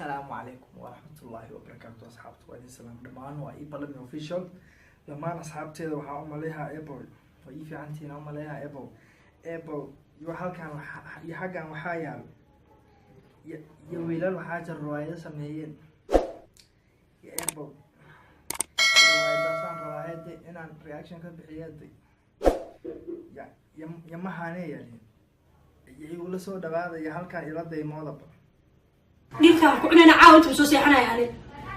Asalaamu calaykum waraxmatullaahi wabarakaatu. Asxaabta, waa idin salaam dhammaan. Waa ii balami official. Dhammaan asxaabteeda waxaa u maleeyaa apple waa ii fiicantihiin. U maleeyaa apple apple iyo halkan iyo xaggan waxaa yaal iyo wiilal waxaa jira riwaayado sameeyeen iyo apple riwaayadaasaan rabaa hede inaan reaction ka bixiyo hede ya ya yamahaane yaalin iyo igula soo dhawaadaya halkan ila daymoodaba. Dhilka ku cunayna caawa inta soo seexanaya. Ani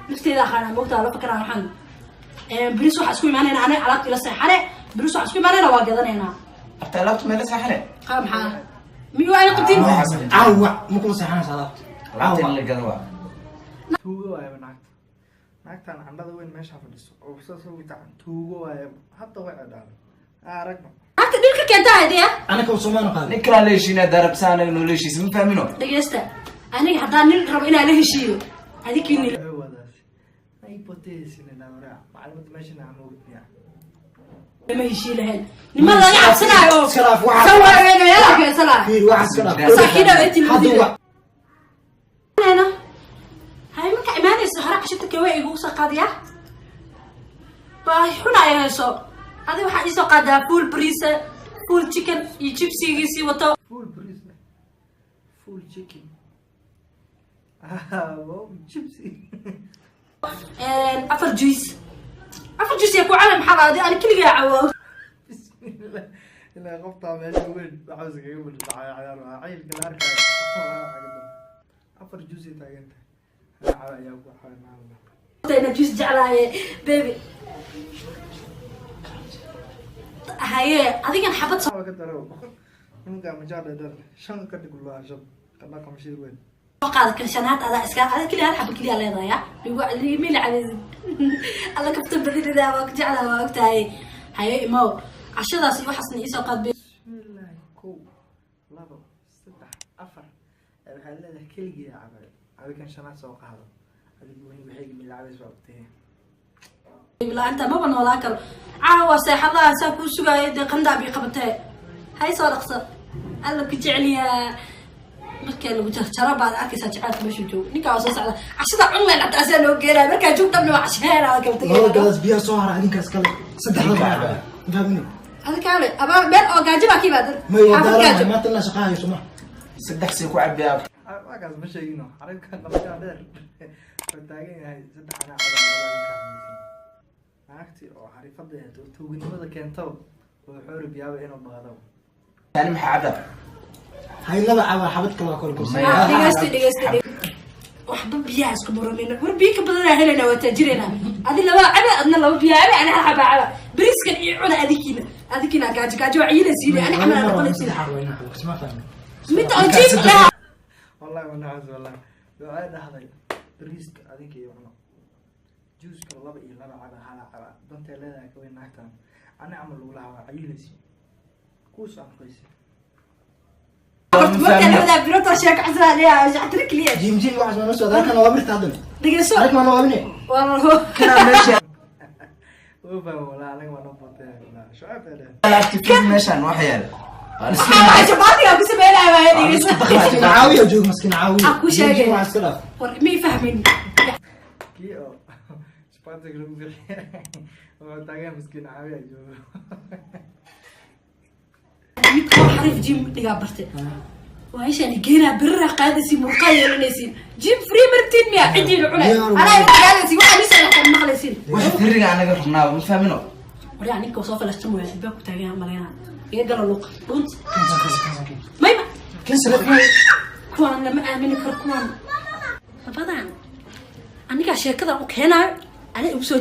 nafteeda aqaana, moogtaa la fakaraan. Waxaan bris waxaa isku imaanayna, ani alaabta ila seexane, bris waxaa isku imaanayna, waa gadanaynaa. Abta, alaabta meela seexane. Qaa maxaa miyuu ayna qabtiin? Caawa ma kula seexanaysa alaabta. Alaabta in la gado waa. Tuugo waayaba naagta. Naagtan candhada weyn meesha fadhiso oo saas ugu tacan, tuugo waayaba. Hadda way cedhaan, aragno. Naagta dhilka keentaa hadee. Anaka soomaana qaadin. Nin kalaa la heshiinaa daarabsa, anaga noola heshiisa, ma fahmino. Dhegeysta, aniga haddaan nin rabo inaan la heshiiyo, adikiini. Wadaas hypothesis dhawraa macalimada meesha nacmoogmiya. Lama heshii lahayn niman laga cabsanaayo oo Iska dhaaf, waxaas- sawaaweynayala keensanaayo. Fiir, waxaas iska dhaaf. Masaakiina way Hadda tilmaameen. Hay, marka imaanaysa hore cashirta kawe igugu soo qaadiya. Baahi xun ay hayso. Adi waxaa iisoo qaadaa full bariis, full chicken iyo chipsigiisii wato. Full bariis, full chicken, chipsi. Afar juice, afar juice yaa ku cabay. Maxaa adi ani keligaa cawo? Bismillah, ilaa qoftaa meesha weyn waxaas kaga badhacay cayaar waa cayilka la arkayo. Afar juice ay taagan tahay. Hal ayaa ku xaway maalin. Ina juice jeclaaye, baby. Haye, adigan xabad soo ka daro nimanka majaar dheer, shan ka dhig laa, shan qadha qamshiir weyn. Qaada kan shanaad adaa iska ada keliya. Hal xabo keliya leedahay ligu limila cabaysid. Alla kafta badinida, waa ku jeclaa, waa ogtahay. Haye, imow cashadaas iyo waxaasna iisoo qaad. Bismillaahi, kow, labo, saddex, afar. Waxaa leedahay keligii cabay. Adigan shanaad soo qaado. Adigu weyn waxay milacabays baa ogtahay. La-aanta maba noolaan karo. Caawa seexadaha saa kuu sugaayo dee, qandaa bii qabatee. Hay, soo dhaqso. Alla ku jeceliyaa. Markaa lagu jarjaro baad arkaysaa jacaylka meeshuu joogo. Ninkaa waa soo socda, cashada cun leen xataa asaa noo geenaya. Markaa joog dhabna waa casheena, waa kala Laba tegaya. Galaas biyaha soo hara adinkaas kale, saddexda baa ma fahmino. Adikaale abaa meel oo gaajo baa ka yimaadan. May waa xaafad daaranahay gaajo. Maanta ilaa shaqa hayso ma. Saddex say ku cabiyaa, abta? Waakaas ma sheegino. Xariifkan qamshaa dheer wuxuu taagan yahay saddex anaa cada, laba adinkaa cabaysin. Naagtii oo xariifada ahayd oo tuuganimada keentaba oo wuxuu rabiyaaba inuu baado. Tani maxaa cabdaa? Hay, laba caba, xabad kale waa kala go'san. Maya. Ah, dhegeysta, dhegeysta, waxba biyaha isku muramayna. War biyo ka badanaa helayna, waa taajirayna. Adi laba cabe, adna laba biyo cabe, ani hal xaba caba. Bariiskan iyo cuna adikiina, adikiina gaajo gaajo waa ciilaysiin, ani camal aa noqonaysiin. Saddex arwayna cabo, ma fahmin. Midda oo jiif dhaha. Wallahi waa naxas, wallahi. Waxay dhahday bariiska adinka iyo cuno, juuska laba iyo laba caba, hala caba. Dantay leedahay ka weyn naagtan. Ani camal lagu lahaa waa cayilaysi kuus aan qoysi. Markaa labadaa birood oo sheeko cusub leeyahay, shactiro keliya. Jim jim waxaas ma noo socda. Halkan waa mirta haddan. Dhegeyso. Arag, maa noo waabine. Waa Kanaa meesha. Waa fahmo wallahi, anaga waa noo bootay wallahi, shucab bay dhaheen. Alaabta fid meeshaan wax yaal. Waxaa shabaatiga ku sameynaya waaya. Dhegeyso. Maskiin caawiya joog, maskiin caawiya. Ah, ku sheegay. Jim jim waxaas iska dhaaf. War ma i fahmin. Kii oo spatig lagu bixiyay wuxuu taagan miskiin caawiya joogo. Mid oo xariif gym dhigaa bartay waa ishaan geenaa biraha qaadaysiin, murqaa yeelanaysiin. Gym free martiin miya cidiina cunay? Anaa idin qaadaysiin, waxaa nisoo waxaad maqlaysiin. Wax firiga anaga rabnaaba, ma fahmino. Waryaa, ninka soo falashtan waaya, albaab ku taagan malaynaa. Iga galo luuqa dhuunta mayma. Kuwaan lama aamini karo, kuwaan labadan anigaa sheekadan u keenaayo, ani igu soo.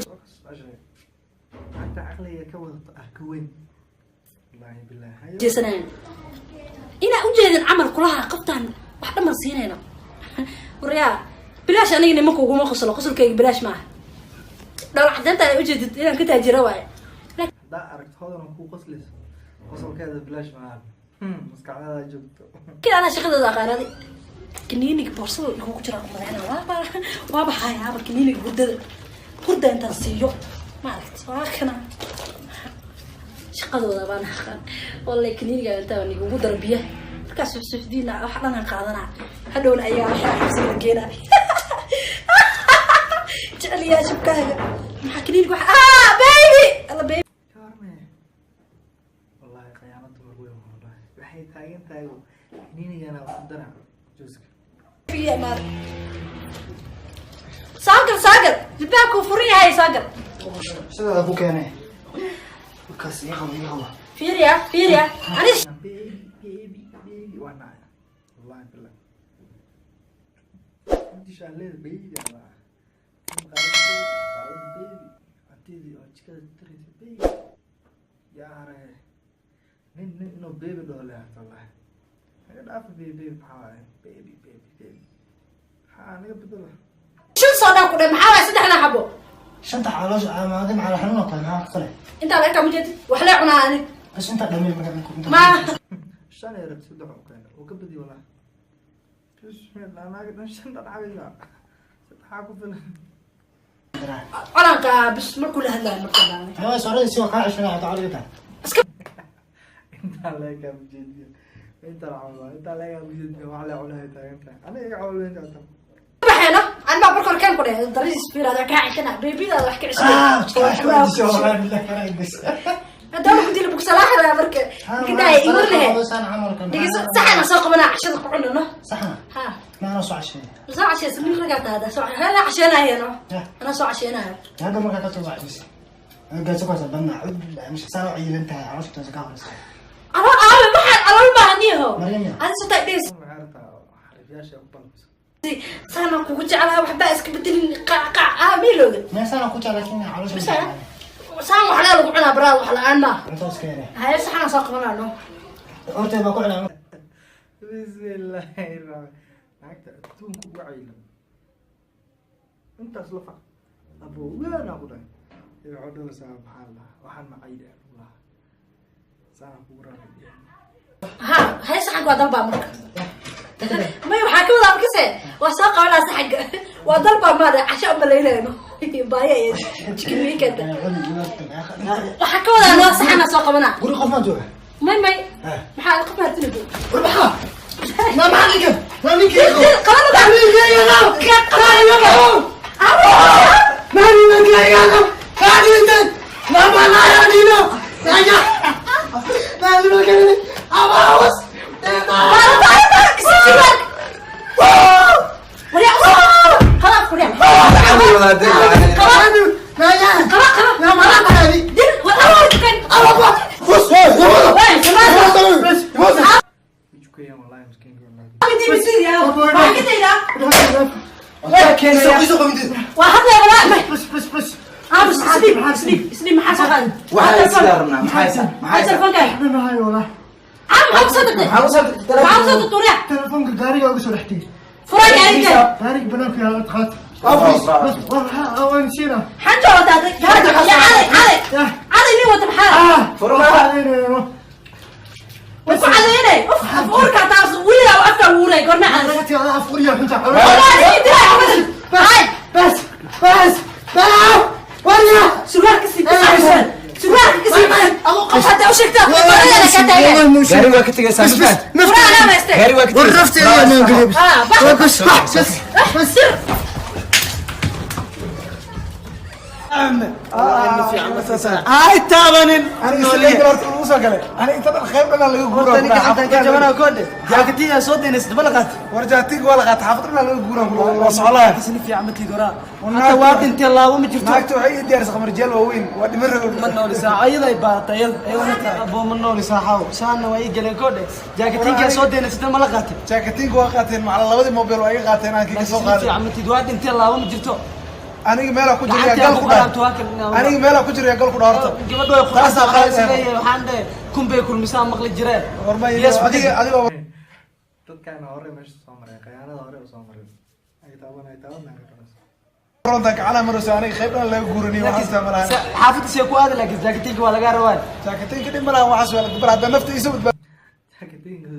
Naagta caqliga ka wadato ah ka weyn, wallahi billahi. Hayo. Jeesanayan inaa ujeedin camal kulaha qoftaan wax dhamar siinayno. Waryaa, bilaash aniga nimanka uguma qoslo. Qosolkayga bilaash maaha. Dhowr cadeynta ay ujeedid inaan ka taajiro waaye. Haddaa aragto hodan kuu qoslayso, qosolkeeda bilaash maahan. Maskaxdaada joogto. Laakiin anaa shaqadooda aqaanaday. Kaniiniga boorsada igugu jira umaleyna, waaba waaba hayaaba kaniiniga hurdada. Hurda intaan siiyo ma aragti, waa kana shaqadooda baan aqaan wallahi. Kaniiniga intaan igugu daro biyaha markaas suxsuxdiina wax dhanaan qaadanaa, hadhowna ayaa waxaa xabsiga la geenaa. Jeceliyaa shabkaaga. Maxaa kaniiniga waxa? Ah, baby, alla baby. Ka warme, wallahi khiyaano dumar weyn waa. Wallahi waxay taagan tahay kaniinigana ku dara juuska. Imaada, soo gal, soo gal, albaabku furan yahay, soo gal. Sidaada ku keenay markaas, iga qabo, iga qabo. Fiiriya, fiiriya ani. Baby, baby, baby, waa nacay, wallahi billah. Dishaa leeda baby allah, maqaayada baby, cantidii oo jikada taraysa baby, yaa hare nin inuu baby dhaho leeyahay. Wallahi naga dhaafa. Baby, baby, maxaa waaye? Baby, baby, baby, maxaa naga bedela? Shan soo dhan ku dhe. Maxaa waay saddexdan xabo? Shanta caloosha maadi macala xanuun oo kale, maxaa kale? Intaa la ekaa mujeedid wax lee cunaa ani. Bas inta dhamay marka inta. Ma Shan ay rabta, saddex u keena oo ka badiy. Wallahi bismillah, naaga dhan shan dhan cabaysaa, saddexaa ku filan. Colanka bis markuu la hadlaayo marka baan. Maxaa soorada si waa kaa ceshanaa hada caloosha tahay. Iska. Intaa leegaa mujeediya, intaa la cunaa, intaa leegaa mujeediya, wax lee cunahay taagan tahay, aniga iga cawleyn karta. Baxeeno ani baa marka hore keen ku dheh dariis fiir adaa kaa ceshana beebidaada wax ka ceshana. Haddana ku dila bugsalaaxda marka kadhaay igur lehe. Dhegeyso, saxana soo qabanaa, cashada ku cunano. Saxna? Ha. Ma ana soo casheeyay. Soo casheysa, nin ragaa taada soo anaa casheenayano. Anaa soo casheenayo. Hadda markaa ka soo casheysa gaajo kaasa badnaa, cud saan u ciilan tahay, caloosha taasa kaa horeysa. Calool aabe, maxaan calool baahaniyaho? Maryam ya. Adi soo taa dheys. Maxay rabtaa xariifyaasha ku balbisa? Saana kugu jeclaha, waxbaa iska bedelin, qac qac ah miilooga. Meel saan ku jeclaa laakiin caloosha. Bisa saan wax lee lagu cunaa baraad, wax la-aan maaha. Cunto iska yaree. Haye, saxana soo qabanaa no. Horteed baa ku cunaa. Bismillaahi raxmaan. Naagta adduunka ugu caylan intaas la fac abo weynaa ku dhahay. Wuxuu dhahaysaa maxaa la dhahaa, waxaan ma cayli aan ku lahaa, saana kugu raali. Ha, haye, saxanka waa dalbaa marka. May, waxaa ka wadaa markase waa soo qabanaa saxanka, waa dalbaa maada casho umalaynayno baaya iyo chicken weekend. Waxaa ka wadaa noo saxana soo qabanaa. Guri qof maa jooga? May, may. Maxaa qof maartina jooga? War maxaa? Ma maxaa ninkan? Ma ninkeyga? Qaban. Ninkeyga! Ma ninkeyga! Ma ninkan! Ma ma la ya nino! Ya ya! Ma ninkeyga! Abaos! Baara, baara, baara kasi jibaar. Waryaa, khalaas waryaa. Qaba, qaba, qaba, dil war awoodkan. Way samaasa. Jukayaan wallahi, miskiinka wallahi. Waa hadlay walaa may. Aamus, sleep, sleep, sleep. Maxaa soo qaaday? Waxaa sidaa rabnaa, maxaa haysaa, maxaa haysaa? Telefonkaaga caam maxaa kusoo dirtay? Maxaa usoo Maxaa kusoo dirtay waryaa? Telefoonka gaariga uga soo dhex tegey. Furaa gaariga. Gaariga banaanka yaala qaat. Waan siina. Xanjo wadaa gaariga ya caday caday caday nin wata maxaa? Way ku cadaynay uf af uurka taas weligaa afka wuuray gorma caday. Hay. بس بس بس وريا. Surwaalka sii, surwaalka ka sii. Qof hadda u sheegtaa ka taagan. Gaari waa ka tegaysaa, ma fahanti? Furaa anaa haystay. Gaari waa ka tegaysaa. والرفت يا مان. Ah, bax. بس بس بس. Sir. Ay taabanin. Aniga sidee horta ugu soo galay, aniga inta dhan qayb dhan laga guuraa. Horta ninka gacantan ka jabana koodhe. Jaakatiga soo deynaysa daba la qaatay. War jaatiga waa la qaatay, xaafad dhan laga guuraa, waa socolaha. Isni fiican ma tiid horaa. Hata waa dhintay, laabo ma jirto. Naagta waxay ii diyaarisay khamar jeel waaweyn, waa dhiman rago. Ma nooli saaxa, ayada ay baaratay, ayada ayadana tahay aboo, ma nooli saaxaw saana waa ii galeen koodhe. Jaakatinka soo deynaysa daba ma la qaatay. Jaakatiinka waa qaateen, macala labadii mobile waa iga qaateen, aan kii ka soo Isni qaaday. fiican ma tiid, waa dhintay, laabo ma jirto. Aniga meelaa ku jira Gacantii gal aan ku ku dhaar. qaraabto waa kan. Aniga meelaa ku jira gal ku dhaar horta. Gabadho way Taasaa qurxan qalad tahay, isleeyahay waxaan dhahay kun bay kulmisaa maqli jireen. War ma Yes, adiga adiga dadkaana hore meesha soo maray, khiyaanada hore u soo maray, ay taaban ay taaban ay qabanayso. Runta gacana marayso, aniga qayb dhan laga guuraniyo waxaas taa malahan. Xaafadda see ku aadi, laakiin jaakatinka waa lagaa rabaa. Jaakatinka dhib malahan, waxaas waa la bar hadda nafta iisa badbaado. Jaakatinka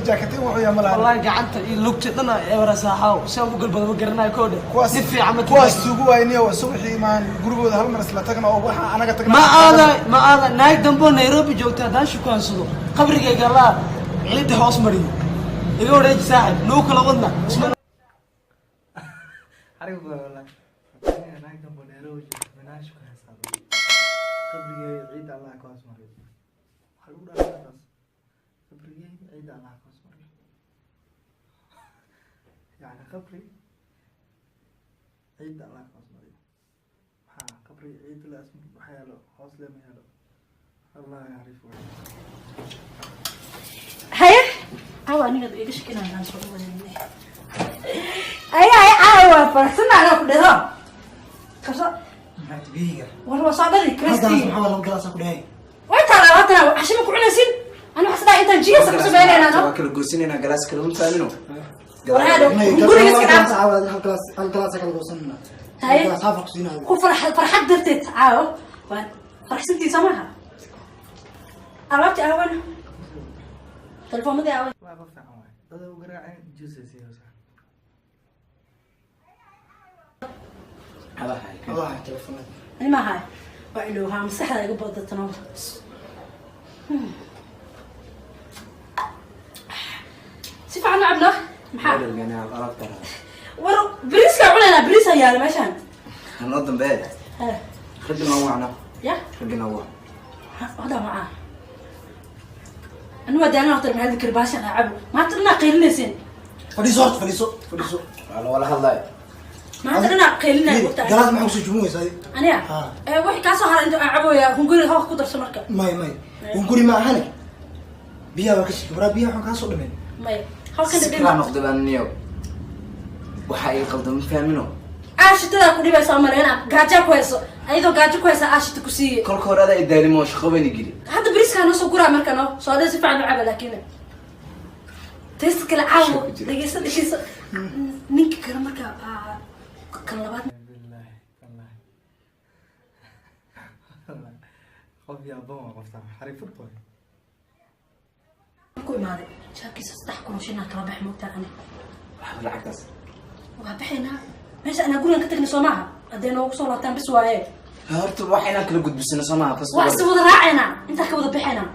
jaakatin wuxuu yahay malahan. Wallahi gacanta iyo lugta dhan ee wara saaxaw saan u galbado ma garanayo koodhe. Kuwaas Si fiican ma kuwaas tuugu waayniyo subaxii maan gurigooda hal mar isla tagna oo waxa anaga tagna. Ma aada, ma aada naag dambo Nairobi joogta haddaan shukaansado, qabrigayga laa ciidda hoos mariyo. Iga wareeji saaxib, nuu kala wadna isma. Xarig baa wallahi. Naagtan buu Nairobi joogta, minaashu ka heesaa. Qabrigeeda ciidda Allah ka hoos mariyo. Waxaa lagu dhahaa taas. Qabrigeeda ciidda Allah ka hoos mariyo. Yani qabri ciidda Allah ka hoos mariyo. Maxaa qabri ciidda la waxa yaalo hoos lema yaalo. Allah yacrifu. Haye, caawa aniga iga shakinayaan soo dhawaanay. Ay ay, caawa faraxsan anaa ku dhaho. Qabso. Maxaa biyiga? War waa soo dhali Hadda kristi. maxaa laba galaas ku dhahay? Way taalaa haddana cashima ku cunaysin. Ani waxaan isdhahay intaan jiyasa ku sameynayna no. Waa kala goosinaynaa galaas kale ma fahmino. War guriga iska dhaaf. Hal galaas, hal galaas kala goosanna. Haye. Galaas haaf ku siinayo. Ku farx farxad darteed caawa. Waa faraxsantii soo maaha. Alaabti aawana. Telefoonadii aawan. Waa qof fiican waay. Dad u garaaceen juice ay siiyeysaa. Allah telefoonada. Ani ma hayo. Waa ilowhaa maskaxda iga badatan. Si fiican u cabno. Maxaa? War bariiska cunaynaa, bariis ayaa yaala meeshaan. Noo dambeeya. Raggi noo wacna. Ya. Raggi noo wac. Hada macaa. Ani waa daalin horta maxaa dikir baashan aa cabo. Maanta dhanaa qaylinaysin. Fadhiiso horta, fadhiiso, fadhiiso. Waa la wala hadlaya. Maanta dhanaa qaylinay waqti. Galaas maxaa kusoo jubinaysaa? Aniga? Ha. Ee wixii kaa soo haray inta aan caboya hunguri hawa ku darso marka. May may. Hunguri ma ahane. Biyaha waa ka shiki. Waraa biyaha waxaan kaa soo dhameen. May. Halkan Si dhadhan. kalaa noqday baan niyow. Waxa ii qaldan ma fahmino. Aashitada ku dhibaysa maleyna gaajo ku hayso. Ayadoo gaajo ku haysa aashita ku siiyey. Kolka hore adaa idaalimo shaqo bayna geli. Hadda bariiskaa noo soo guraa marka noo soo dhan si fiican u caba laakiin test kale caawo Shako jira. Dhegeyso dhegeyso ninka kale marka kan labaad. Billahi wallahi. Qof yaaban waa qoftaan. Xariifad waay. Ku imaaday jaakiisa 3,000 oo shilin kala bax moogtaa ani. Waxba lacagtaas. Waa baxaynaa meesha anaa gurigan ka tagnay soo maaha haddee noogu soo laabtaan bis waaye. Horta wax inaan kala gudbisano soo maaha fas. Waa is wada raacaynaa intaa ka wada baxaynaa.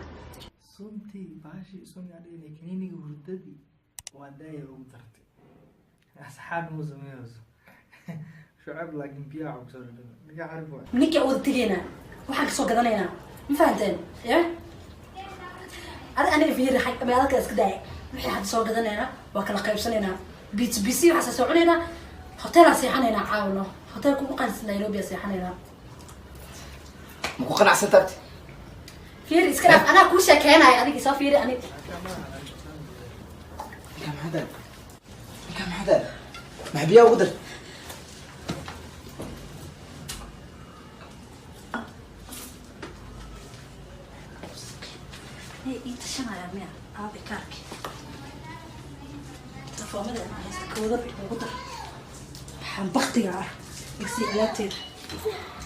Suntii baashii sun yaa dhihinay kiniiniga hurdadii waa daaya ugu dartay. Asxaab muu sameeyeyso. Shucab laakiin biyaha waxaa kusoo dhadhama. Ninka xarif waay. Ninkaa wada tegaynaa waxaan kasoo gadanaynaa ma fahanteen ya adi aniga fiiri xag meelo kale iska daaya wixii hadda soo gadanaynaa waa kala qaybsanaynaa bits bc waxaasa soo cunaynaa hoteelaa seexanaynaa caawno hoteelka ugu qaalisan Nairobi aa seexanaynaa. Ma ku qanacsan taabti? Fiiri iska dhaaf anaa kuu sheekeenaya adiga soo fiiri ani. Ninkaa maxaa daal? Ninkaa maxaa daal? Maxaa biyaha ugu dar? Hey, ii tashanaya miya aabe kaarki telefoonada inaa haysta kooda ugu dar waxaan baktiga ah igsii alaabteeda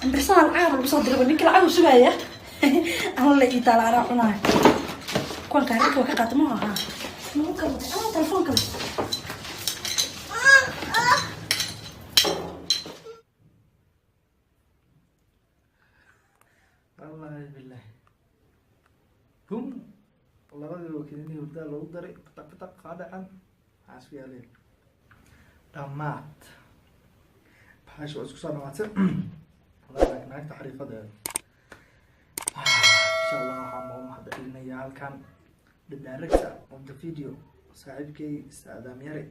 ambirsaha lacag lagu soo diraba ninka lacag uu sugaya alla la ii taala anaa cunaaya kuwan kaararka waa ka qaata ma aha nagu kala ah telefoon kale. Wallahi billahi. Bum. Labadii kiniinigii hurdaa loogu daray bataq bataq qaadhacan waxaa isku yaaleen. Dhammaad. Bahasha waa isku soo dhamaatay. Wallahi laakiin naagta xariifadeeda. Insha Allah waxaan ugu mahadcelinayaa halkan the director of the video saaxiibkay Saadaam Yare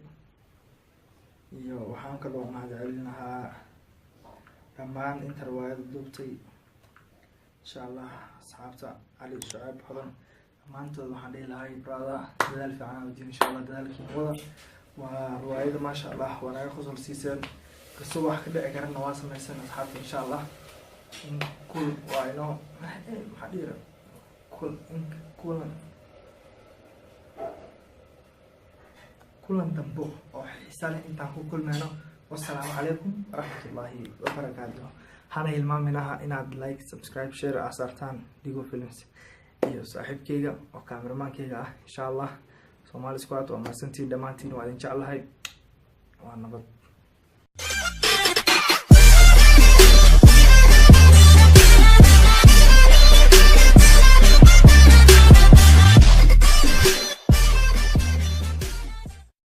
iyo waxaan kaloo mahadcelinahaa dhammaan inta riwaayada duubtay insha Allah asxaabta Cali Shucayb Hodan dhammaantood waxaan dhihi lahay brother dadaal fiican aa wadiin insha Allah dadaalkiina wada waa riwaayada maasha Allah waa naga qosol siiseen kasto wax ka dhici karana waa samaysan asxaabta insha Allah in kul waa inoo maxaa dhihi rabaa kul in kulan kulan dambo oo xiisa leh intaan ku kulmayno wassalaamu calaykum waraxmatullaahi wabarakaatuh. Hana hilmaaminaha inaad like, subscribe, share aa saartaan Digo Films iyo saaxiibkeyga oo kaameramaankeyga ah insha Allah. Somali Squad waa mahadsantiin dhammaantiin, waa idin jeclahay, waa nabad.